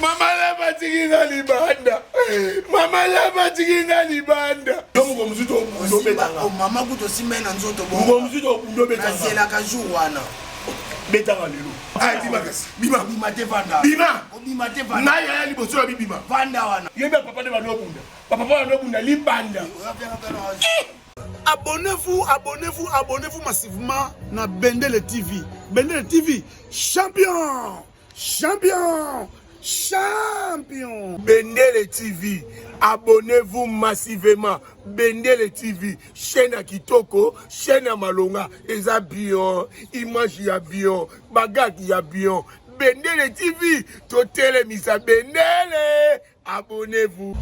Mama lava atiki nga libanda. Mama lava atiki nga libanda. Yo moko mosusu tobunda obeta nga. Oh, mama kutu osimba ye na nzoto bongo. Moko mosusu tobunda obeta nga. Nazelaka jour wana. Beta nga lelo. Ah, bima kasi. Bima. Bima te vanda. Bima. Obima te vanda. Ngai yaya liboso ya bibima. Vanda wana. Yebi papa nde bando obunda. Papa bando obunda libanda. Abonnez-vous, abonnez-vous, abonnez-vous massivement na Bendele TV. Bendele TV, champion, champion, champion. Bendele TV, abonnez-vous massivement. Bendele TV, chaîne ya kitoko, chaîne ya malonga, eza bien, image ya bien, bagag ya bien. Bendele TV, totelemisa bendele. Abonnez-vous.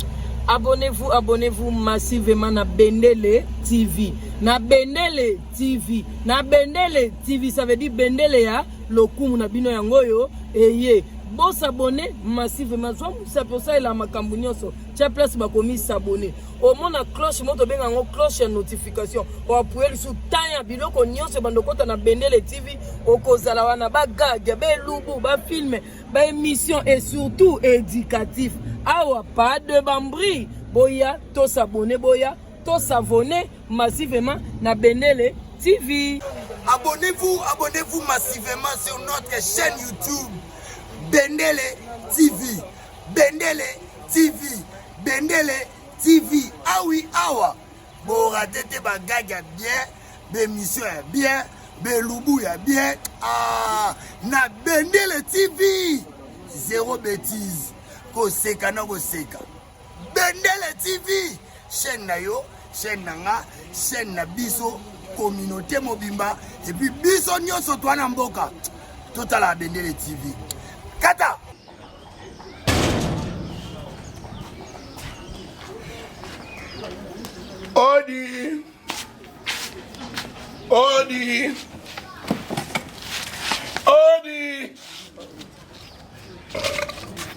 Abonnez-vous, abonnez-vous massivement na Bendele TV. Na Bendele TV. Na Bendele TV, ça veut dire Bendele ya lokumu na bino yango oyo eye. Bo s'abonner massivement. Zwa mosapi osalela makambo nyonso. Tia place bakomi s'abonner. Omona cloche moto obenga yango cloche ya notification. Oapuye lisusu taya biloko nyonso ebanda okota na Bendele TV. Okozala wana ba gag, ba elubu, ba filme. ba émission et surtout éducatif awa pas de bambri boya to s'abonner boya to s'abonner massivement na Bendele TV. Abonnez-vous, abonnez-vous massivement sur notre chaîne YouTube Bendele TV. Bendele TV. Bendele TV. Ah oui, awa. Bo rater te ba gag ya bien, ba émission ya bien, ba elubu ya bien. Ah, na Bendele TV. Zéro bêtise. Koseka na koseka. Bendele TV. Chaîne na yo, chaîne na nga, chaîne na biso, communauté mobimba et puis biso nyonso toa na mboka. Totala Bendele TV. Kata! Odi. Odi. Odi.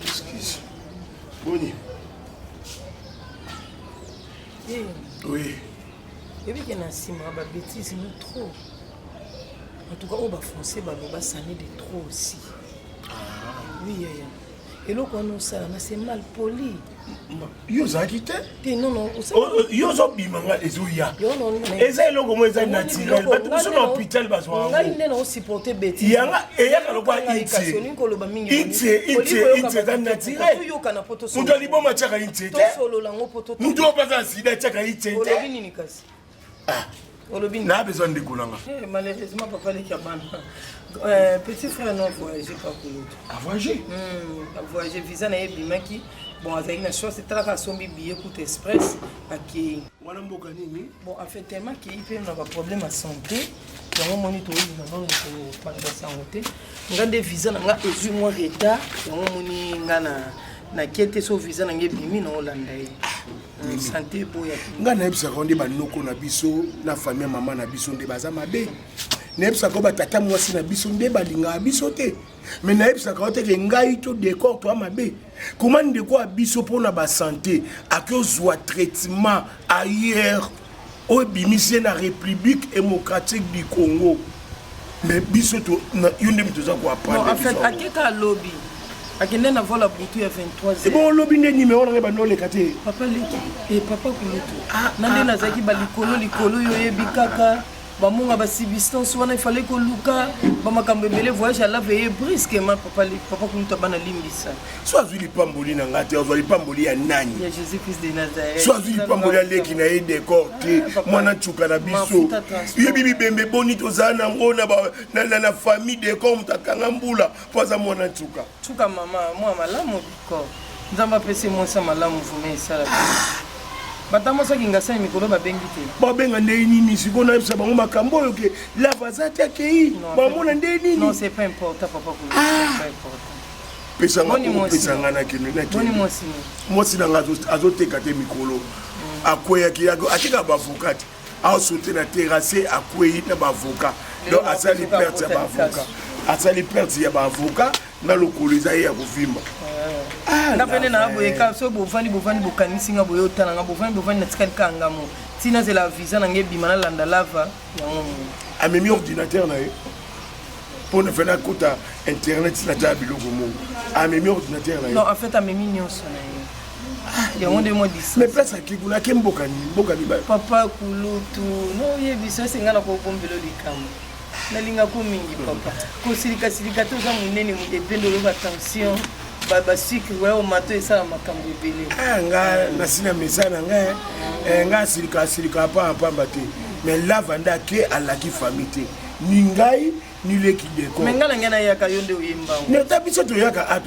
Excuse. Boni. Eh. Oui. Yebi ke na nsima ba bêtises nous trop. En tout cas, oyo ba français baloba ça n'est de trop aussi. Ah. Oui, yaya. Eloko wana osala na c'est mal poli. Yo ozalaki te? Te non non. Yo ozobima nga ezoya. Eza eloko moko eza naturel. Bato mosusu na hôpital bazwa yango. Ngai nde na supporter bêtise. Yanga eyaka lokola itie. Itie itie itie eza naturel. Moto ya liboma atiaka itie te. Moto oyo mpe aza na sida atiaka itie te. Olobi nini kasi? Ah. Olobi na besoin ndeko na nga. Eh, malheureusement papa leki ya bana. Euh, petit frère non voyager pas kulutu. A voyager? Hmm, a voyager visa na ye ebimaki. Bon azalaki na chance etalaka asombi billet kutu express akei. Wana mboka nini? Bon en fait tellement akei mpe na ba problème ya santé yango omoni toyei na nano kopanza sango te nga nde visa na nga ezwi mwa retard yango omoni nga na nakie te so visa na nga ebimi na olanda ye Mm, sante eboya ngai nayebisaka nde banoko na biso na famille ya mama na biso nde baza mabe nayebisaka yo batata mwasi na biso nde balingaka biso te me nayebisaka yo te ke ngai to décor toa mabe koma ndeko ya biso mpo na basante ake ozwa traitement ailleurs oyo ebimisi ye na république démocratique du congo mais biso yo nde moto oza koapprendre akeka alobi akende na vol ya butu ya 23 ebongo lobi nde nimero nanga ebanda oleka te papa leki e papa kulutu ah, na nde ah, nazalaki ah, balikolo likolo yo oyebi kaka bamonga basubstance wana ifale koluka bamakambo ebele voyage ya lave eye brusquement papa, papa kulutu abana limbisa so azwi lipamboli na ngai te azwa lipamboli ya nani ya jésus christ de nazareth so azwi lipamboli ya leki na ye decor te ah, mwana ncuka na biso yebi bibembe boni tozala nango na famille decor moto akanga mbula mpo aza mwana ncuka ncuka mama mwa malamu decor nzambe apesi mwasi ya malamu vume esala bata mwasi akingasani mikolo babengi te babenga nde nini sikoyo nayebisa bango makambo oyo ke lava aza te akei bamona nde nini non c'est pas important papa ah. c'est pas important pesa nga nakende mwasi na nga azoteka te mikolo mm. akweyaki atekaka baavocat te aosote na terrasse akwei na baavocat donc asali perte ya baavocat asali perte ya baavocat na lokolo eza ye ya kovimba ah, nga pene na boye ka so bovandi bovandi bokanisi nga boye otala nga bovandi bovandi natikali kaka nga mo ntina zela visa na nga ebima nalanda lava yango amemi ordinateur na ye mpo na fena akota internet natala biloko moko. Amemi ordinateur na ye? Non, en fait amemi nyonso na ye. Ah, yango nde mwa distance. Mais place ake kuna, ake mboka nini? Mboka nini? Papa kulutu, noyebisa ese ngai nakobombelo likambo. Nalingako mingi papa. Kosilika silika te, oza monene epende oloba tension. Basucre oya omato esala makambo ebele. Ah, nga nasi na mesa na ngai eh, nga asilika asilika pamba pamba te, mais lava nde ake alaki famille te, ni ngai ni leki deko. Mais nga na ngai nayaka, yo nde oyembango. Nata biso toyaka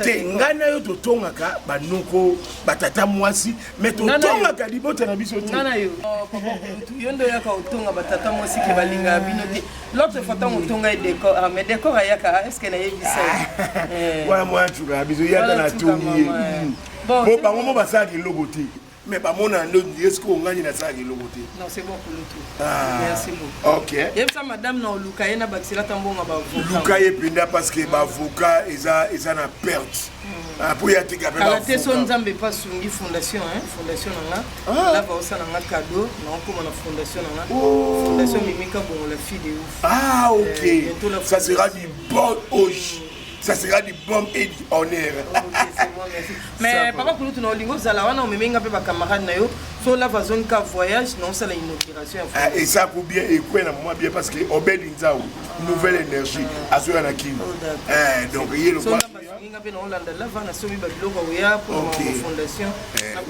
te, ngai na yo totongaka banoko batata mwasi, mais totongaka libota na biso te. Nga na yo, oh, papa, yo nde oyaka otonga batata mwasi ke balingaka bino te. L'autre fois ntango otonga ye décor, ah, mais décor ayaka, est ce que nayebisa ye wana mwa tuka ya biso yaka na tongi ye bo bango mo basalaka eloko te, mais bamona ndo eske ongani nasalaka eloko te. Non, c'est bon kulutu. Ah, merci beaucoup. Ok. Yebisa madame na oluka ye na bakisela ta mbongo baavocat. Luka ye mpenza parce que baavocat eza na perte mpo ye atika mpe. Kala te so Nzambe mpe asungi fondation, hein, fondation na nga. Ah. Lava osala nga cadeau, naokóma na fondation na nga. Oh. Fondation Mimika Bongo, la fille de ouf. Ah ok, euh, ça sera du bon hoche, ça sera du bon et du honneur. Okay, c'est bon, merci. Mais papa kulutu, na olingo ozala wana, omemi nga mpe bacamarade na yo so lava azongi ka voyage, na osala inauguration ya ah, esaku bien ekwe na mwa bien parce que Obedi Nzau, nouvelle énergie azoya na Kino. Oh, eh, donc ye lokwa nga mpe naolanda lava, nasomi babiloko oya mpona fondation.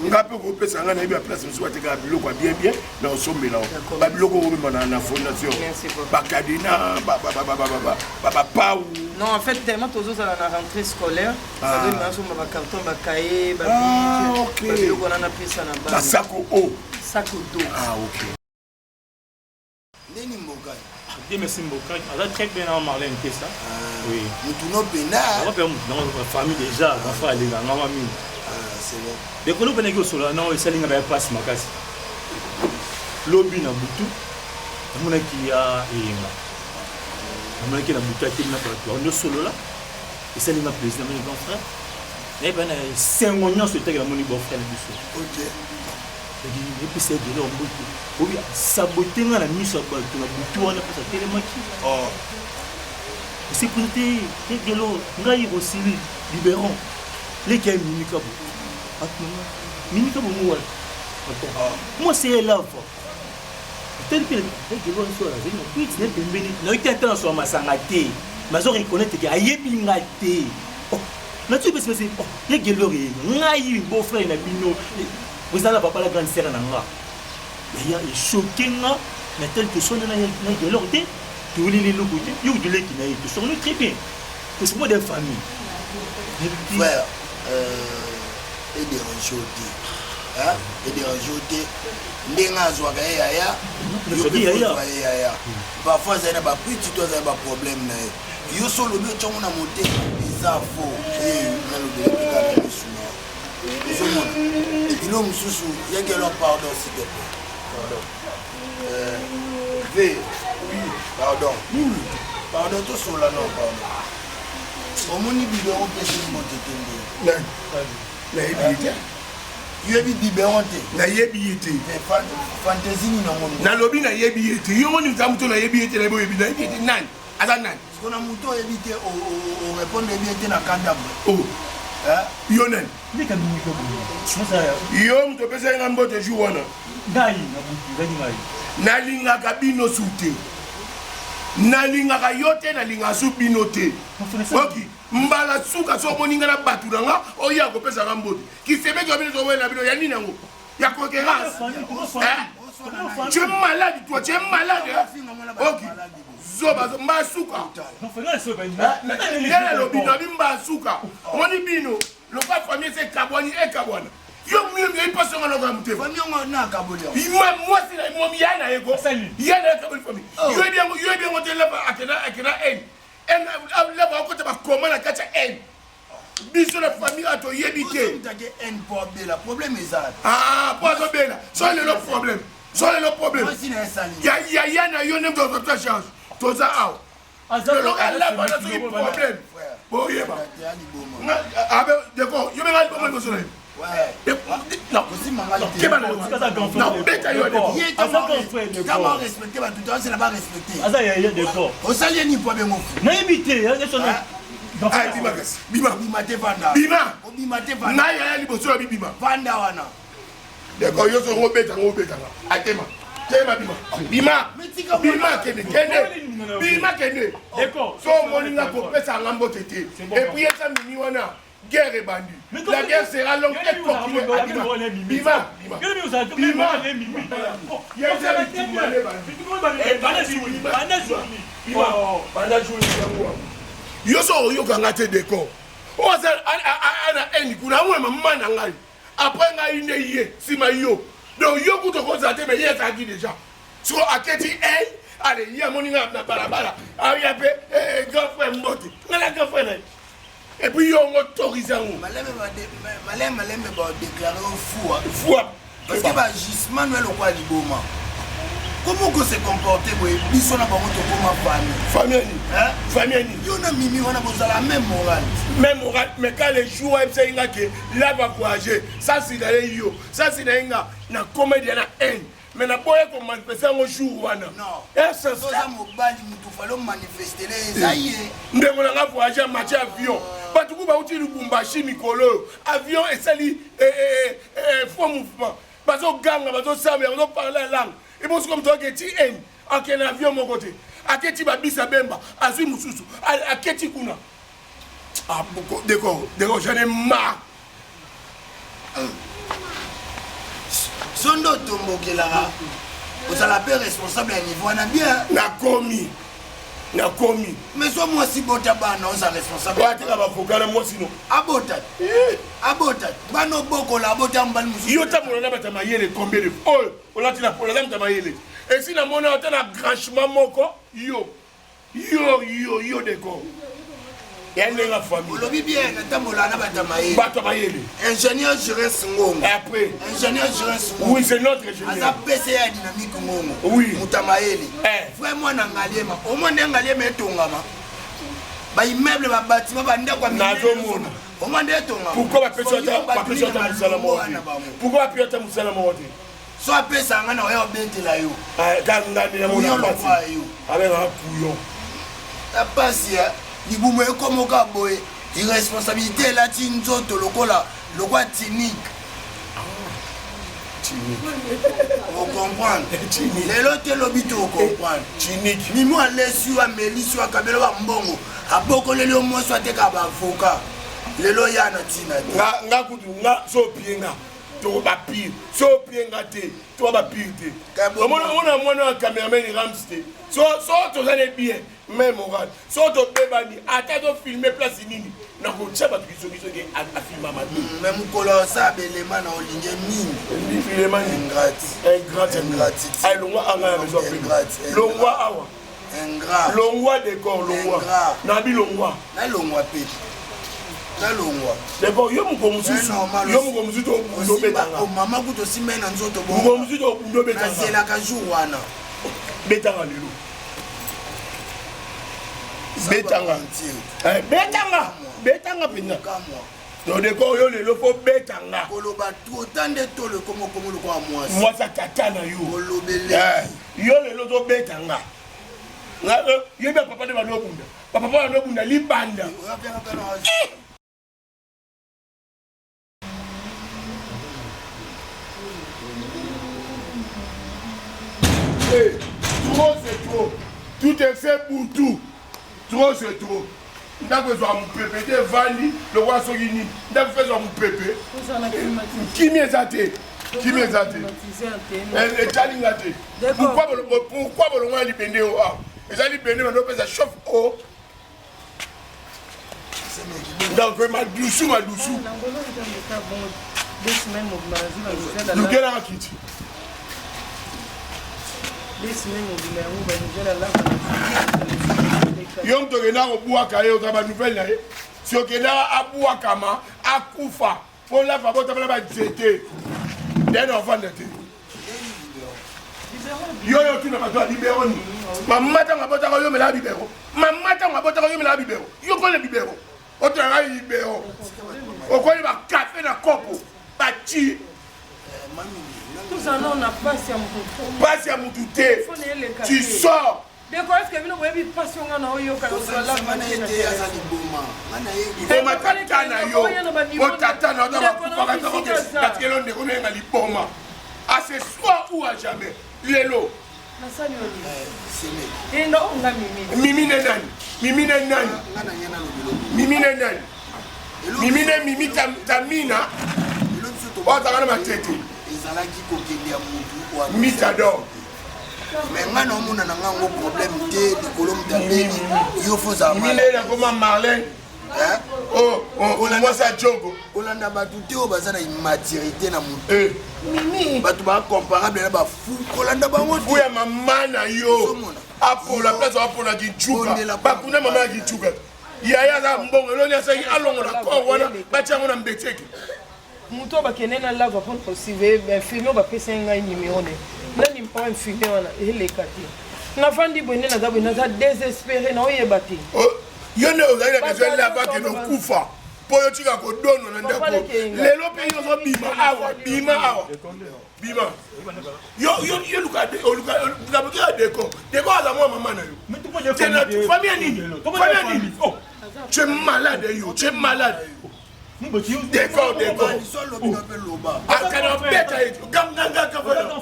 Nga mpe kopesa nga, nayebi ya place mosusu batekaka biloko ya bien bien, na osombela o babiloko okomema na fondation, bacadena, bapau. Non, en fait tellement tozozala na rentrée scolaire, bazolinga nasomba bacarton, bacahier, babic, babiloko wana napesa na bana. Basako o sako do. Ah ok. Ndeni Mbokani? Dieu merci, Mbokani aza très bien na Marlène Pesa, oui. Mutu no pena. Aza mpe mutu nango famille déjà, bafa alinga nga mwa mingi. C'est bon. Dekolo mpe naki osola nango, esalinga baya mpasi makasi. Lobi na butu namonaki ya eyenga, namonaki na butu atemi na bato ando solola, esalinga plaisir. Namoni grand frère nayeba na esengo nyonso etaki, namoni beau frère na biso. Epesa ebele ya mbote obi sabote nga na miso ya bato na butu wana mpasi atelemaki esepesa te. Egelo ngai Rosili Biberon, leki ya Mimika bo atunga Mimika bongo wana mwasi ye lava teli mpe egelo wana so azali na kwiti na pembeni nayoki ata na soa masanga te, nazo reconnaître ke ayebi nga te. Nati pesi pesi ye gelor ye ngai beau frère na bino président na papa la grande sœur na nga yaya echoke nga na tel que soni na gelor te, toleli eloko te, yo kutu leki na ye, tosokoni très bien, tosokoma de famille. Frère, euh, edérange yo te, edérange yo te ndenge azwaka ye yaya, yo mpe ozwa ye yaya. Parfois azali na bakwiti to azali baproblème na ye, yo so olobi otyango na motema, eza fo ye nalobela mpe kaka misu na yo ozomona bilo mosusu yaki. Alors pardon, s'il te plaît, pardon. Euh, v oui, pardon, pardon, tosola. Non, pardon, omoni biberon opesi mbote te nde. Nayebi ye te. Yoyebi biberon te? Nayebi ye te. Fantaisie nini yango? Nalobi nayebi ye te. Yo moni nza moto nayebi ye te, nayebi oyebi nayebi ye te, nani aza nani? Siko na moto oyebi te, orépondre yebi ye te na kanda. Oh. Yo nani? Yo moto opesaki nga mbote jour wana. Ngai na butu ezali ngai. Nalingaka bino su te, nalingaka yo te, nalingaka su bino te. Oki mbala suka so omoni nga na bato na nga oyo akopesaka mbote kisemeki wa bino, towela bino ya nini yango ya cohérence. Tu es malade, toi, tu es malade. Ok, zoba mbasuka nde nalobi nabi mbasuka. Omoni bino lokwa famille ese ekabwani, ekabwana. Yo miomi mpasi onga lokola motema mwasi na momi ya na ye ko ya na ye kaboli famille. Yoyebi yango, yoyebi yango te. Lava akenda, akenda haine, lava akota bakoma na kati ya haine. Biso na famille ato toyebi te. Problème eza. Po azobela so lelo problème, so lelo problème yaya na yo nde moto azwa charge. Toza awa lelo alaba na soki problème boyeba abe deko yo benga liboma liboso na ye nabeta yo. Respecte bato, toasela barespecte. Aza yaya décor. Osali ye nini po abengo? Nayebi te. Ah, bima kasi bima Bima te vanda. Bima. Obima te vanda. Ngai yaya liboso na bibima. Vanda wana. D'accord, yo songo beta ngo beta nga. Atema. Tema bima. Bima. Bima kende kende. Bima kende. D'accord. So omoni nga kopesa nga mbote te. Et puis eza mimi wana guerre ebandi. La guerre sera longue et continue. Bima. Bima. Bima. Yo so oyoka nga te décor. Oyo aza ana haine kuna amona mama na ngai. Après ngai nde ye nsima yo. Donc yo kutu okozala te mais ye azalaki déjà. Siko aketi haine ale ye amoni nga na balabala aya mpe eh, grand frère mbote nga na grand frère na ye et puis yo ngo autorise yango Malembe malembe malembe ba déclarer au fou. Fou. Parce que ba agissement no eloko ya liboma. Comment ko se comporter boye biso na bango tokoma famille. Famille nini? Hein? Famille nini? Yo na Mimi wana bozala même morale. Même morale, mais quand le jour ayebisaki nga ke là va voyager, ça c'est na ye yo, ça c'est na ye nga na comédie na haine. Mais na boye ko manifester yango jour wana. Non. Eh, ça Oza mobali mutu fallait manifester eza ye. Ndeko na nga voyager match avion. Bato ku bauti Lubumbashi mikolo oyo. Avion esali eh, eh, eh, faux mouvement. Bazoganga, bazosambela, bazoparler langue. Ebongo sikoyo moto aketi haine, akende na avion moko te. Aketi babisa Bemba, azwi mosusu, aketi kuna. Ah, ndeko, ndeko, j'en ai marre. So nde otombokelaka ozala mpe responsable ya niveau wana bien. Nakomi, nakomi. Mais so mwasi bota bana oza responsable. Oyo bafoka na mwasi no. Abota. Abota. Bana obokola abota mobali mosusu. Yo tambola na bato ya mayele combien de fois? Oyo olati na polo aza moto ya mayele. Esi namona ata na branchement moko yo. Yo yo yo deko. Ya ndenge famille. Olobi bien natambola na bato ya mayele. Bato ya mayele. Ingénieur Jurens Ngongo. Après. Ingénieur Jurens Ngongo. Oui, c'est notre ingénieur. Aza PCA ya dynamique Ngongo. Oui. Moto ya mayele. Eh. Vraiment na Ngaliema. Au moins nde Ngaliema etongama. Ba immeuble, ba bâtiment, ba ndako ya minene. Nazomona. Au moins nde etongama. Pourquoi bapesi ata bapesi ata mosala moko te? Pourquoi bapesi ata mosala moko te? So apesa nga na oya obetela yo. Ka nga nde namona pasi. Abengaka couillon. Ta pasi ya libumu ekomoka boye. Irresponsabilité elati nzoto lokola lokola tunique. Ocomprendre lelo te lobi te ocomprendre. Mimo alesi yo amelisi yo akabela ba mbongo abokoleli yo mwasi ateka ba avocat lelo ya na ntina te. Nga kutu nga so opie nga toko ba pire so opie nga te to ba pire te. Omona mwana ya cameraman Rams te so so tozali bien même moral so tobebani ata tofilme place nini nakotia bato kisokisoki afilma mabe. Mais mokolo asala belema na olinge mingi. Elema ingrate. Ingrate. Ingratitude. Ay longwa anga ya maison Ingrate. Longwa awa. Ingrat. Longwa décor longwa. Ingrat. Nabi longwa. Na longwa pe. Na longwa. Décor yo moko mosusu. Yo moko mosusu to bundo betanga. O mama kuto simba na nzoto bongo. Moko mosusu to bundo betanga. Nazelaka jour wana. Betanga lelo. Betanga. Eh, betanga. Betanga penza. Donc décor yo lelo fo betanga. Koloba trop tant de tolo komo komo lokola mwasi. Mwasi tata na yo. Kolobele. Eh, yo lelo to betanga. Yo ba papa de ba no bunda. Ba papa ba no bunda libanda. Eh, trop c'est trop. Tout est fait pour tout. Trop c'est trop. Ndako ezwaka mopepe te evandi lokola soki nini. Ndako mpe ezwaka mopepe. Kimia eza te. Kimia eza te. Etali nga te. Pourquoi bolongo ya libende oyo awa? Eza libende bando opesa chauffe eau. Donc madusu madusu. Lukelaka kiti. Yo moto okenda kobwaka ye oza banouvelle na ye si okenda abwakama akufa mpo lava botamela banzete nde na ovanda te yo yo tuna bato ya bibero nini mama ntango abotaka yo omelaka bibero mama ntango abotaka yo omelaka bibero yo kole bibero otunaka bibero okoli bakafe na kopo bati pasi ya motu te tu sors. Ndeko, est-ce que bino boyebi pasi nga na oyoka na kozwa lava na ye te aza liboma nga na ye liboma tata na yo po tata na yo bakufaka katikelo ndeko na ye na liboma à ce soir ou à jamais lelo nasali yo nini enda oyo nga mimi mimi ne nani mimi ne nani mimi ne nani mimi ne mimi tamina oyo azalaka na matete ezalaki kokende ya motu mitador mais nga naomona na nga yango problème te likolo moto abeli yo fozala nakoma marlene oh, oh, mwasi ya jogo kolanda bato te oyo baza na immaturité na motu eh. bato bacomparable na bafu kolanda bango te ya mama na yo apola place apola kincuka bakuna mama ya kincuka yaya aza mbongo eloni asangi alongola kor wana batya yango na mbeteke Moto oyo bakende na lava mpona kosurveille infirmier oyo bapesaki ngai numero ne na numero infirmier wana eleka te nafandi boye nde naza boye naza désespéré naoyeba te oh, yo nde ozali na besoin lava kende okufa mpo yo tika kodonwa na ndako lelo mpe yo ozobima awa bima awa bima yo yo luka oluka luka deko deko aza mwa mama na yo famille nini famille nini oh, tu es malade yo tu es malade Décor, décor. Akana beta ye. Ganga ngaka fana.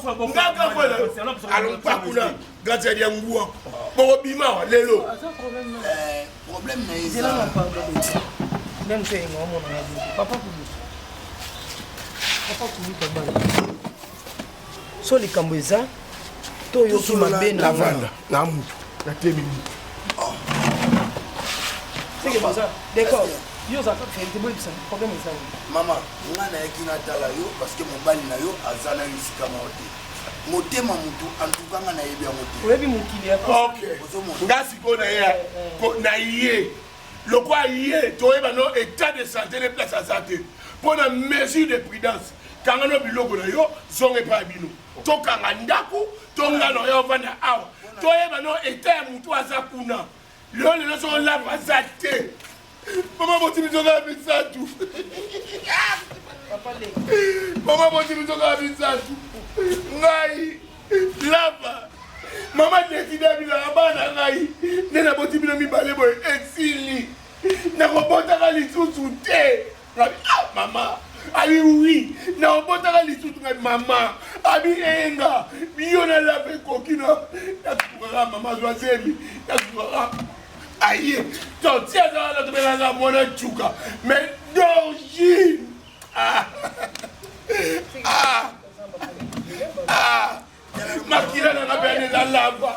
Allons pas kuna. Gati ya ngua. Boko bima lelo. Eh, problème na eza. Même fait ngomona papa kulutu. Papa kulutu bana. So likambo eza toyoki mabe na vanda na mutu na temi mutu. Seke boza d'accord. Yo oza verité boyebisa problème eza nini? Mama, nga nayaki natala yo parce que mobali na yo aza na yo esika moko te. Motema mutu en tout cas nga nayebi yango te. Oyebi mokili ya Ok. Nga sikoyo na ye na ye lokwa ye toyeba no état de santé ne place aza te mpo na mesure de prudence kanga no biloko na yo zonga epai ya bino tokanga ndako to nga na yo ovanda awa toyeba no etat ya motu aza kuna lelo lelo soko lava aza te mama boti biso kaka misatu mama boti biso kaka misatu ngai lava mama deside abinaka bana ngai nde naboti bino mibale boye esili nakobotaka lisusu te Ngabi ah mama abi oui na obotaka lisusu ngai mama abi enga biyo na lava ekoki no nasukaka mama azwa zemi nasukaka aye to ti aza wana tobelaka mwana cuka mais d'origine ah. Ah. Ah. makila na nga bene eza lava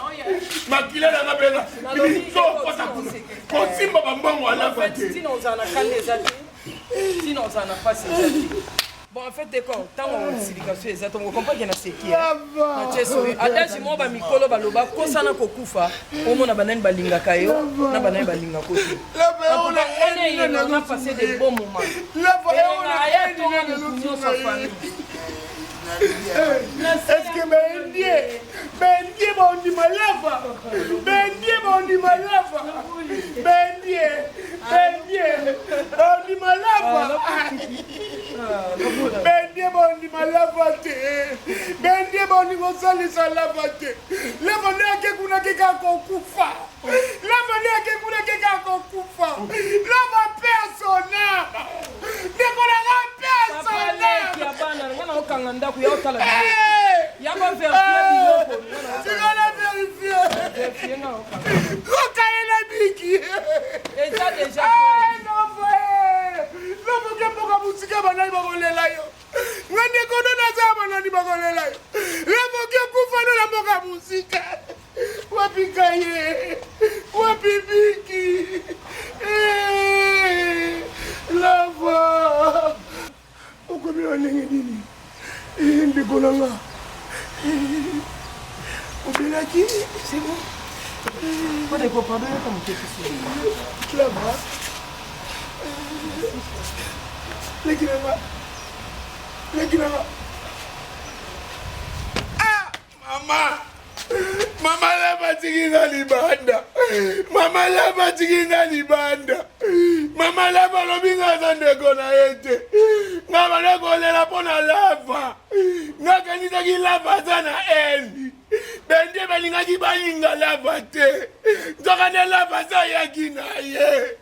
makila na nga bene miso okota kuna kosimba bambongo ya lava te ntina ozala na kanda eza te ntina ozala na mpasi eza te bon en fait décor ntango silication eza tongo comprendre ke naseki natie soki adage moko bamikolo baloba kosana kokufa omona banani balingaka yo na banani balingako te on a passé des bons moments aya tonga motu nyonso famille Est-ce que baindie baindie baondima lava baindie baondima lava baindie baindie baondima lava baindie baondima lava te baindie baondima osalisa lava te lava nde ake kuna ke kaka kokufa lava nde ake kuna ke kaka kokufa lava mpe asona ndeko na nga mpe asona ya bana nga na okanga ndako ya otala ya ko verifier biloko tikala verifier okayela biki eza deja loboke mboka mosika banani bakolela yo nga ndeko no naza banani bakolela yo loboke okufa no na mboka mosika wapi kaye wapi biki eh, lava okomi na ndenge nini eh, ndeko na nga eh, obelaki lava leki na nga leki na nga ah mama mama lava atiki nga libanda mama lava atiki nga libanda mama lava alobi nga aza ndeko na ye te nga banda kolela mpo na lava nga kanisaki lava aza na haine Bende balingaki balinga lava te, nzoka nde lava aza ayaki na ye,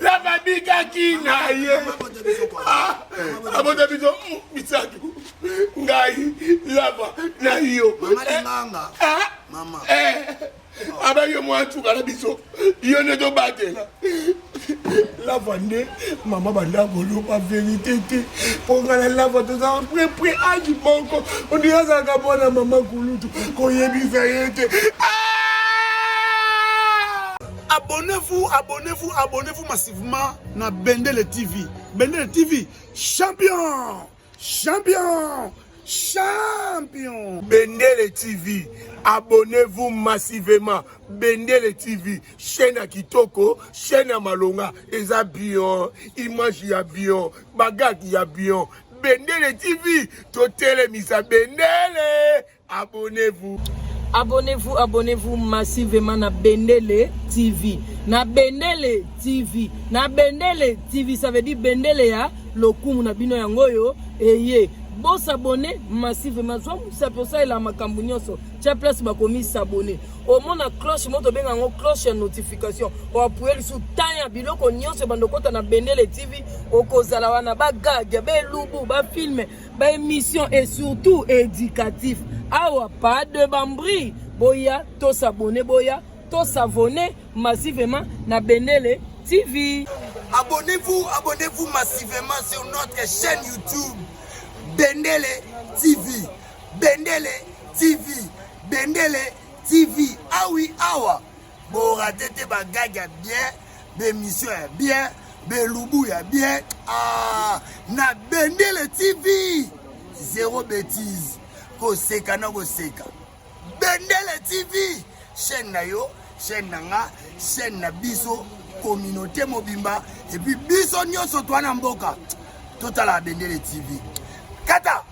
lava abikaki na ye. Ah, abota biso misato, ngai lava na yo. Ah, eh. Aba yo mwa nsuka na biso, yo nde tobatela lava nde mama banda koloba verité te, mpo nga na lava tozala prepre age moko, ondire azalaka mwana mama kulutu, koyebisa ye te. Abonnez-vous, abonnez-vous, abonnez-vous massivement na Bendele TV. Bendele TV, champion, champion, champion. Bendele TV, abonnez-vous massivement. Bendele TV, chaîne ya kitoko, chaîne ya malonga, eza bien, image ya bien, bagage ya bien. Bendele TV, totelemisa Bendele, abonnez-vous. Abonnez-vous, abonnez-vous massivement na Bendele TV. Na Bendele TV. Na Bendele TV, ça veut dire Bendele ya lokumu na bino yango oyo eye. Bosabone massivement. Zwa mosapi osalela makambo nyonso. Tia place bakomi s'abonner. Omona cloche moto benga yango cloche ya notification. Oapuye lisusu temps ya biloko nyonso ebanda okota na Bendele TV. Okozala wana ba gag, ba elubu, ba film, ba émission et surtout éducatif. Awa pas de bambri. Boya to s'abonner, boya to s'abonner massivement na Bendele TV. Abonnez-vous, abonnez-vous massivement sur notre chaîne YouTube Bendele TV. Bendele TV. Bendele TV. Ah oui, awa. Borate te ba gag ya bien, ba émission ya bien, ba elubu ya bien. Ah, na Bendele TV. Zéro bêtise. Koseka na koseka. Bendele TV, chaîne na yo, chaîne na nga, chaîne na biso, communauté mobimba, et puis biso nyonso toa na mboka. Totala Bendele TV. Kata.